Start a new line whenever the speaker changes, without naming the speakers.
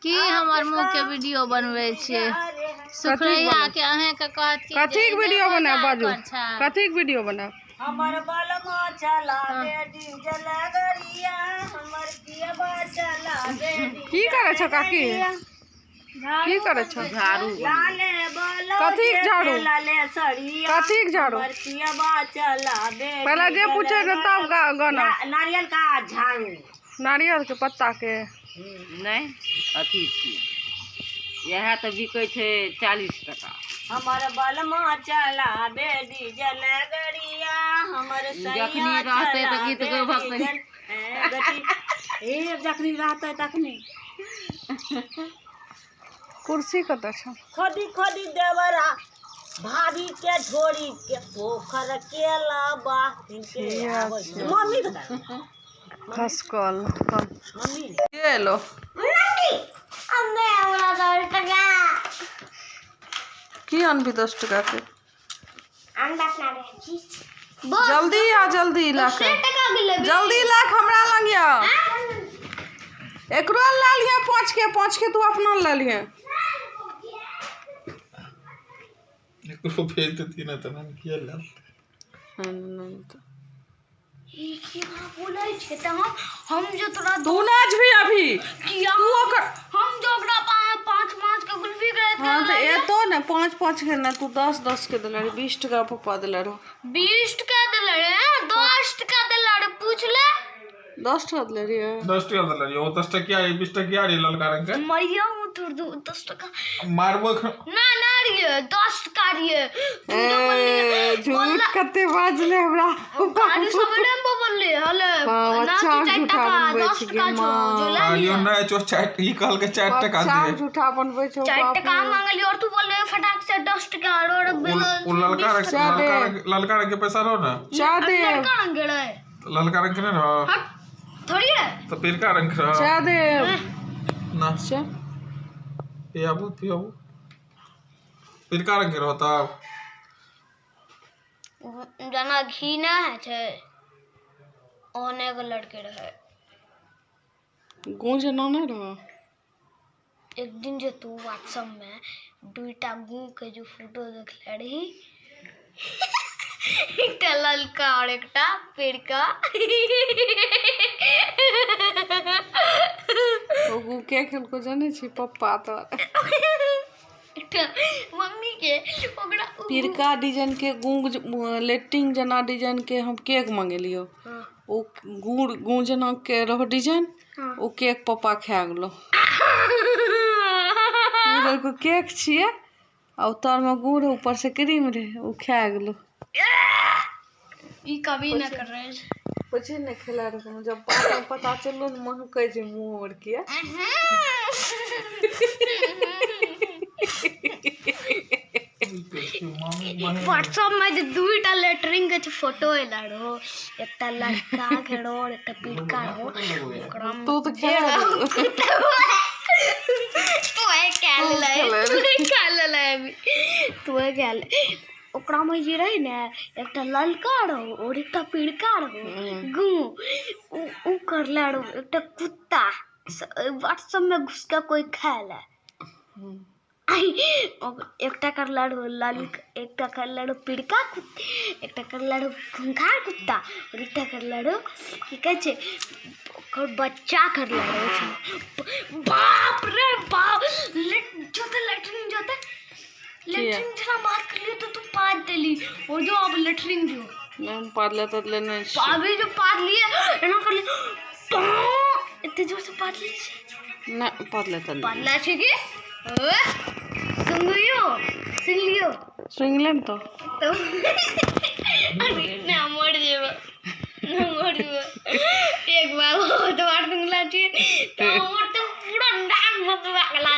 की हमर मुँह के वीडियो बनबै छियै? सुखरैया के अहें के कहत कि
कथीक वीडियो बनायब बाजू? कथीक वीडियो बनायब?
हमर बलमा चलावे डीजल गड़िया, हमर पियबा चलावे।
की करै छौ काकी? की करै छौ?
झाड़ू।
लाले बलो
कथीक झाड़ू?
लाले सड़िया।
कथीक झाड़ू?
हमर पियबा चलावे।
पहले जे पूछे ने तब गाना।
नारियल का झाड़ू।
नारियल के पत्ता के
नहि अथी छियै, इएह तऽ बिकै छै 40 टका।
हमर बलमा चलावे डीजल गड़िया, हमर सैया
जखनी रहतै तऽ गीत
चलावे
गबक नहि।
डीजल। ए, बेटी, ए जखनी रहतै तखनी।
कुर्सी कतऽ छौ?
खोदी खोदी देवरा भाभी के ढोरी के पोखर के लाबा के आबै छै। मम्मी के दे।
खसकल।
मम्मी
के एलो? की अनबी 10 टका के? जल्दी आ, जल्दी ला के, जल्दी ला के हमरा लग या। एकरो ला लिहे 5 के, 5 के तू अपना ला लिहे।
एकरो भेज देती ना तऽ हम किया ला?
ई की बोलै छै तऽ हम जो तोरा
तू नाच भी अभी।
किया?
तू ओकर
हम जो ओकरा 5 5 के गुल्फी के
हाँ तऽ एतो ने 5 5 के ने, तू 10 10 के देले रही, 20 टका पप्पा देले रहो।
20 टका देले रे, 10 टका देले रे, पूछ ले।
10 टका देले रहियै।
10 टका देले रहियै। ओ 10 टकिया रे, 20 टकिया रे, ललका रंग के।
मरिया हूँ तोर दू 10 टका।
मारबो
ना ना रे, 10 टका रे। तू जो बोलली
ए, झूठ कते बाजले हमरा।
गाड़ी सवेरे में बोलली हले।
हाँ,
ना
बच्चा
तू 4
झूठा
टका
बनबै
10
छै
टका
गे
छौ
माँ।
जो ले
आइयो
लिहे।
नहि चो 4, ई कहलकै 4 टका
बच्चा
दे।
झूठा बनबै छौ।
4
बाप
टका
रे।
मांगली और तू बोलले फटाक से 10 टका और
ओ ललका रंग,
चार दे।
ललका रंग, ललका रंग के पैसा रहो ना।
चाह दे।
लड़का रंग के रहे।
ललका रंग के नहि रहो।
हट थोड़ी है।
तऽ पिरका रंग के रहो।
चाह दे।
ना।
चाह।
पियाबू पियाबू, पिरका रंग के रहो तब।
जना घी ना है छै ओने के लड़के रहे।
गूंज ना नहि रहो।
एक दिन जो तू व्हाट्सएप में दुईटा गू के जो फोटो देखले रही, एकटा ललका और एकटा पिरका।
ओ गू के खेलको जानै छी पप्पा तो।
एकटा मम्मी के ओकरा
पिरका डिजाइन के गूंज, लेटिंग जना डिजाइन के हम केक मंगेलियो।
हाँ।
ओ गुड़ गूंज जना के रहो डिजाइन।
हाँ।
ओ केक पप्पा खा गेलो। ओ केक छियै आ तर में गुड़ ऊपर से क्रीम रहे, ओ खा गेलो।
ई कभी ना कर रहे।
कुछ नहीं खेला रहे, जब बाद में पता चललो ने महकै छै मुँह हमर किया।
व्हाट्सएप में जो दुईटा लेटरिंग के फोटो एला रहो, एकटा लड़का के रहो और एकटा पिरका रहो। ओकरा में
तू तऽ खेला रहो।
तू है क्या ले तू क्या ले अभी तू है क्या ले। ओकरा में जे रहे ने एकटा ललका रहो और एकटा पिरका रहो गू उ करले रहो एकटा कुत्ता व्हाट्सएप में घुस के कोई खाए ले। एकटा करले रहो लाल, एकटा करले रहो पिरका कुत्ता, एकटा करले रहो खूंखार कुत्ता और एकटा करले रहो की कहै छै ओकर बच्चा करले रहो। बाप रे बाप, जोते लेटरिन जोते लेटरिन जना बात कर लियो तो तू पाद देली और जो अब लेटरिन जो
नहीं पाद ले तो लेने
अभी जो पाद लिए एना कर लिए इतने जोर से पाद लिए।
ना पाद ले तो
पाद ले छै की सुन लियो सुन लियो
सुन लेम तो।
तो